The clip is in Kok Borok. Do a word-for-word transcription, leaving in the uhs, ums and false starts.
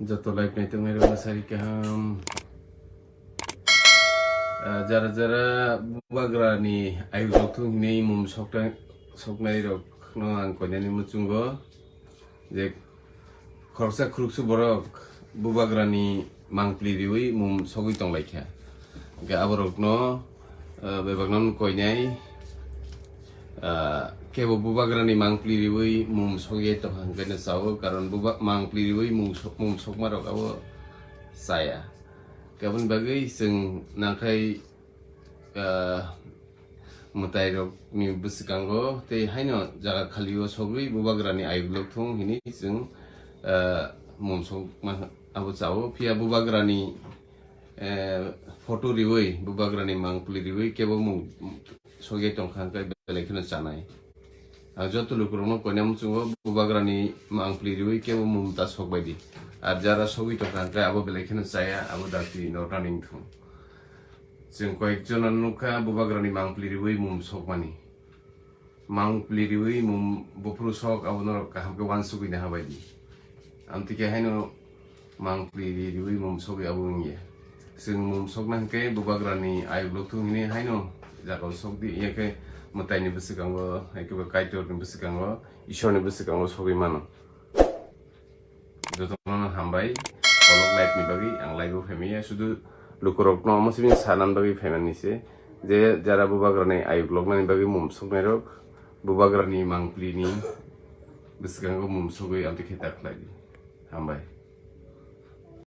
Joto live nai tongnai rok no sari kaham. Ah, jara jara bubagra ni ayuk rok thung hinui mum sokta-, soknai rok no ang koinani muchungo je khoroksa khuruksu borok bubagra ni mangpli riui mum sogwi tong lai kha. Hingke aborok no, ah, bebak no koinai, ah, kebo bubagra ni mangpli riui mum sogwi tong kha hingke no sao, karon buba-, mangpli riui mum sok-, mum sokma rok abo chaya. Aboni bagwi chwng nangkhai, ah, mwtai rok ni bwswkango tei haino jaga khali o sogwi bubagra ni ayuk lok thung hini chwng, ah, mum sokma abo chao. Phiya bubagra ni, eh, photo riui, bubagra ni mangpli riui kebo mung sogwi tong kha hingke belai kheno chanai. Ang joto lukurokno koinai muchungo bubagra ni mangpli riui kebo mum ta sokbai di. Ar jara sogwi tong kha hingke abo belai kheno chaya, abo dakti no running thung. Chwng koyek jona nukha bubagra ni mangpli riui mum sokmani. Mangpli riui mum buphuru sok abo norok kaham khe uansugui naha bai di. Amtwi khe haino mangpli ri riui mum sogwi abo wngya. Chwng mum sokna hwnkhe bubagra ni ayuk lok thung hini haino jaga o sok di, iya khe mwtai ni bwswkango, hai khe bo Kaitor ni bwswkango, Ishwar ni bwswkango sogwi mano. Jotono hambai, kolok live ni bagwi ang live o phaimaya, sudu lukurokno omo simi sanan bagwi phaimani se, je jara bubagrani ayuk loknani bagwi mum soknairok, bubagrani mangpli ni bwskango mum sogwi amtwi khe ta khlai di. Hambai.